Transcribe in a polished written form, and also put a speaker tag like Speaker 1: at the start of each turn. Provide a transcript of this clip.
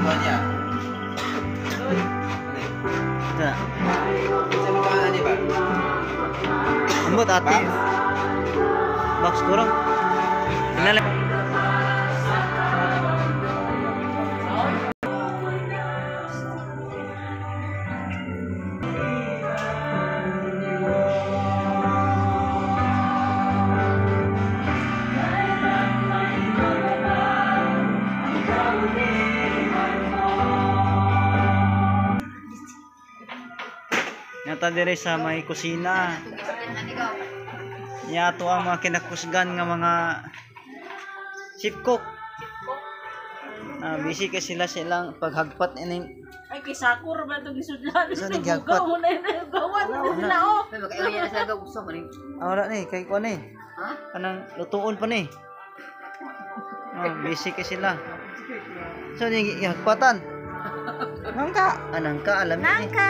Speaker 1: Kuha niya.
Speaker 2: Ito.
Speaker 1: Sa mga ano ba?
Speaker 2: Ambot ate. Box kurang. Inala. Nata dire sa may kusina. Niya ato ang mga kinakusgan nga mga chef cook. Ah, busy kay sila silang paghagpat ining
Speaker 3: Ay, kay Sakura ba itong isudlan?
Speaker 2: Sa naghagpat.
Speaker 3: Bugaw mo na yun. Gawan mo sila, oh.
Speaker 4: Ay, magkaiwan niya na sa gusto mo rin.
Speaker 2: Ah, wala ni kay kuan ni.
Speaker 4: Ha?
Speaker 2: Kanang lutuon pa ni. Ah, busy kay sila. So ni gihagpatan. Nangka, anang ka alam ni. Nangka.